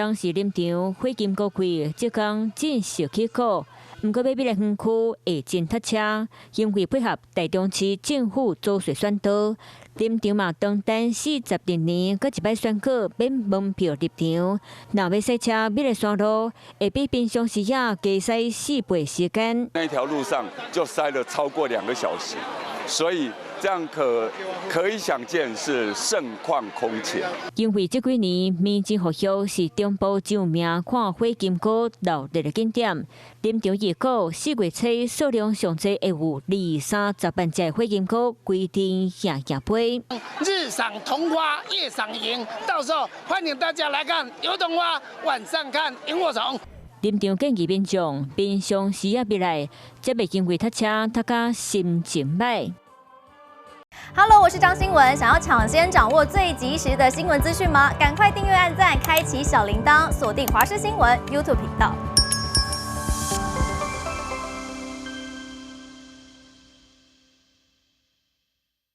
當時林場火金姑季這工正式起鼓，毋過欲來園區會真塞車，因為配合臺中市政府租稅選道，林場嘛當等42年，閣一擺選舉免門票入場。若欲駛車欲來山路，會比平常時仔加駛4倍時間。那條路上就塞了超過2個小時，所以這樣可以想見是盛況空前。因為這幾年明治學校是中部著名看火金姑鬧熱的景點，林場預估4月初數量上濟會有二三十萬隻火金姑規陣行行飛。日賞桐花，夜賞螢，到時候歡迎大家來看油桐花，晚上看螢火蟲。林場建議民眾平常時仔欲來，才袂因為塞車塞甲心情歹。 Hello，我是張新聞，想要搶先掌握最及時的新聞資訊嗎？趕快訂閱、按讚、開啟小鈴鐺，鎖定華視新聞 YouTube 頻道。